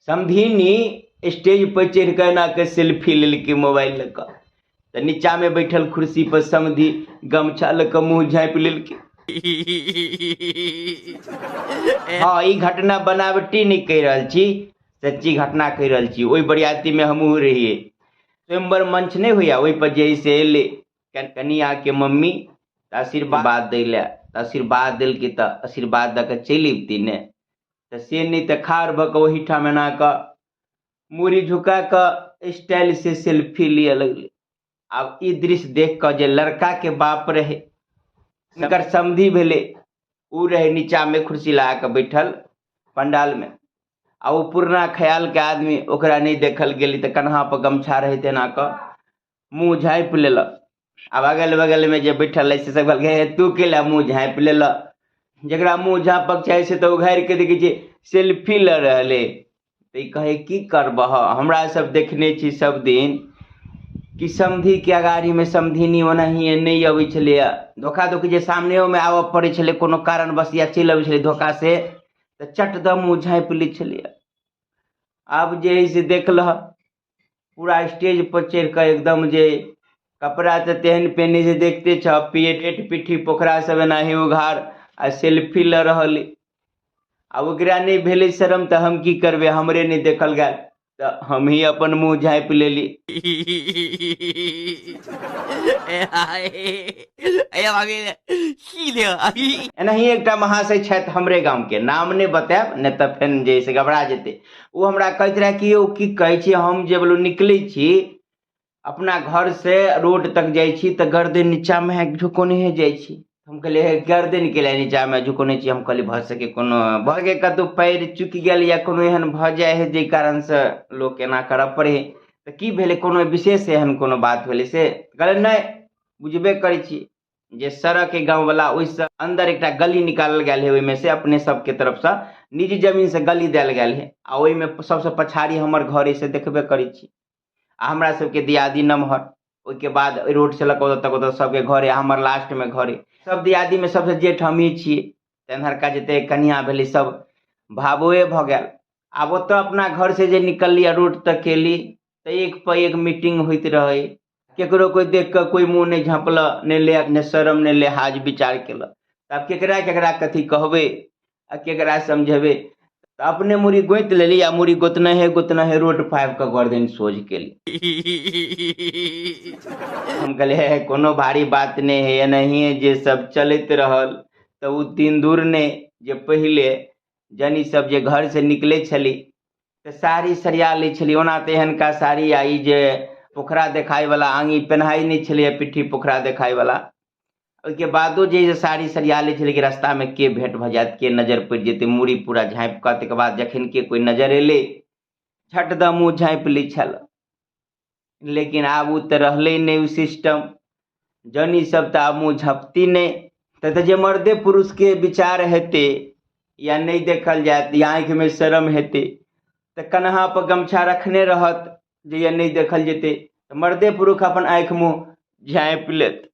समधिनी stage पर चढ़ि कऽ एना कऽ सेल्फी लेलकै मोबाइल लऽ कऽ, तऽ नीचाँमे बैठल कुर्सी पर समधि गमछा लऽ कऽ मुँह झाँपि लेलकै। हँ, ई घटना बनावटी नहि कहि रहल छी, सच्ची घटना कहि रहल छी। ओहि बरियातीमे हमहूँ रहियै। स्वयंवर मंच नहि होइए, ओहिपर जे है से एलै कनियाके मम्मी तऽ आशीर्वाद दै लए, तऽ आशीर्वाद देलकै, तऽ आशीर्वाद दऽ कऽ चलि अबितै ने, तऽ से नहि, तऽ खाड़ भऽ कऽ ओहिठाम एना कऽ मूड़ी झुका कऽ स्टाइल से सेल्फी लिअ लगलै। आब ई दृश्य देख कऽ जे लड़काके बाप रहै, हुनकर समधि भेलै, ओ रहै नीचाँमे कुर्सी लगा कऽ बैठल पंडालमे, आ ओ पुरना ख्यालके आदमी, ओकरा नहि देखल गेलै, तऽ कन्हा पर गमछा रहै तेना कऽ मुँह झाँपि लेलक। आब अगल बगलमे जे बैठल रहै से सब कहलकै, हे तू केला मुँह झाँपि लेलक? जकरा मुँह झाँपक चाही से तऽ उघारि कऽ देखै छियै सेल्फी लऽ रहलै। तऽ ई कहै, की करबह, हमरा सब देखने छी सब दिन कि समधिके अगाड़ीमे समधिनी ओनाहिए नहि अबै छलैए। धोखा धोखी जे सामनेओमे आबऽ पड़ै छलै कोनो कारणवश या चलि अबै छलै धोखा से, तऽ चट दऽ मुँह झाँपि लै छलैए। आब जे हइ से देख लह, पूरा स्टेज पर चढ़ि कऽ एकदम जे कपड़ा तऽ तेहन पहिने जे देखते छह, पेट पिट्ठी पोखरा सब एनाही उघार आ सेल्फी लऽ रहल। आ ओकरा नहि भेलै शरम, तऽ हम की करबै? हमरे नहि देखल गेल तऽ हमही अपन मुँह झाँपि लेली। एनाही एकटा महाशय छथि हमरे गामके, नाम नहि बतायब, नहि तऽ फेर जे से घबरा जेतै। ओ हमरा कहैत रहए कि यौ की कहै छी, हम जे बोलू निकलै छी अपना घर से रोड तक जाइ छी तऽ गर्दन नीचाँमे झुकौने जाइ छी। हम कहलियै, हे गर्दन के लिए नीचाँमे झुकौने छी? हम कहलियै, भऽ सकै कोनो भऽ सकै कतहु पैर चुकि गेल या कोनो एहन भऽ जाइ है जाहि कारणसँ लोक एना करऽ पड़ै है। तऽ की भेलै, कोनो विशेष एहन कोनो बात भेलै? से कहलै, नहि बुझबे करै छी जे सड़क है गाँववला, ओहिसँ अन्दर एकटा गली निकालल गेल है, ओहिमे से अपने सबके तरफसँ निजी जमीनसँ गली देल गेल है, आ ओहिमे सबसँ पछाड़ी हमर घर है से देखबे करै छी, आ हमरा सबके दियादी नमहर, ओहिके बाद ओहि रोडसँ लऽ कऽ ओतऽ तक ओतऽ सबके घर है, हमर लास्टमे घर है। सब दियादीमे सबसँ जेठ हमही छियै। तऽ एम्हरका जते कनिया भेलै सब भावोए भऽ गेल। आब ओतऽ अपना घरसँ जे निकलली आ रोड तक एली तऽ एक पर एक मीटिंग होइत रहै। केकरो कोइ देख कऽ कोइ मुँह नहि झाँपलक, नहि ले नहि शरम नहि लिहाज विचार केलक। आब केकरा केकरा कथी कहबै आ केकरा समझेबै? तऽ अपने मूड़ी गोति लेली आ मूड़ी गोतनहे गोतनहे रोड पाबि कऽ गर्दन सोझ केली। हम कहलियै, हे कोनो भारी बात नहि है, एनाहिए जे सब चलैत रहल तऽ ओ दिन दूर नहि जे पहिले जनी सब जे घरसँ निकलै छली तऽ साड़ी सरिया लै छली। ओना तऽ एहनका साड़ी आ ई जे पोखरा देखायवला आङी पेन्हाइ नहि छलैए, पिट्ठी पोखरा देखायवला, ओहिके बादो जे साड़ी सरिया लै छलै कि रास्तामे के भेँट भऽ जायत, के नजर पड़ि जेतै, मूड़ी पूरा झाँपि कऽ ताहिके बाद जखन के कोइ नजर एलै झट दऽ मुँह झाँपि लै छल। लेकिन आब ओ तऽ रहलै नहि ओ सिस्टम, जनी सब तऽ आब मुँह झपती नहि। तऽ जे मर्दे पुरुषके विचार हेतै या नहि देखल जायत या आँखिमे शरम हेतै तऽ कन्हा पर गमछा रखने रहत जे या नहि देखल जेतै, तऽ मर्दे पुरुष अपन आँखि मुँह झाँपि लेत।